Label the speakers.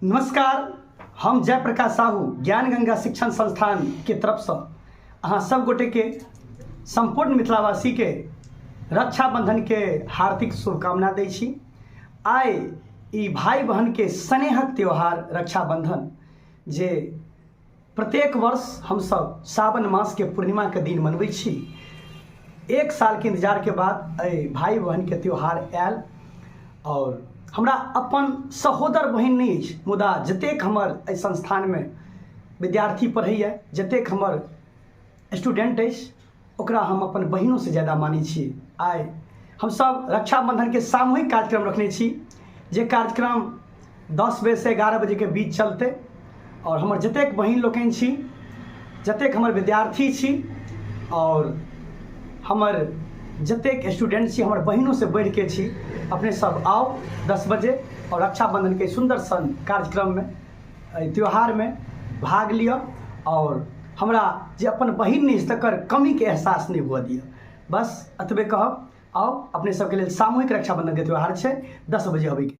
Speaker 1: नमस्कार, हम जयप्रकाश साहू ज्ञान गंगा शिक्षण संस्थान के तरफसँ अहाँ सब गोटे के सम्पूर्ण मिथिलावासी के रक्षाबंधन के हार्दिक शुभकामना दै छी। आइ ई भाई बहन के स्नेहक त्योहार रक्षाबंधन जे प्रत्येक वर्ष हमसब सावन मास के पूर्णिमा के दिन मनबै छी। एक साल के इंतजार के बाद एहि भाई बहन के त्योहार आयल और हमरा अपन सहोदर बहिन नहि अछि, मुदा जतेक हमर एहि संस्थानमे विद्यार्थी पढ़ैए, जतेक हमर स्टूडेंट अछि, ओकरा हम अपन बहिनोसँ ज्यादा मानै छी। आइ हमसब रक्षाबंधनके सामूहिक कार्यक्रम रखने छी, जे कार्यक्रम 10 बजेसँ 11 बजेके बीच चलतै और हमर जतेक बहिन लोकनि छी, जतेक हमर विद्यार्थी छी और हमर जतेक स्टूडेंट छी, हमर बहिनोसँ बढ़िके छी, अपने सब आउ 10 बजे और रक्षाबंधनके सुन्दर सन कार्यक्रममे, एहि त्योहारमे भाग लिअ और हमरा जे अपन बहिन नहि अछि तकर कमीके एहसास नहि हुअ दिअ। बस एतबे कहब। आउ, अपने सबके लेल सामूहिक रक्षाबंधनके त्योहार छै, 10 बजे अबैके।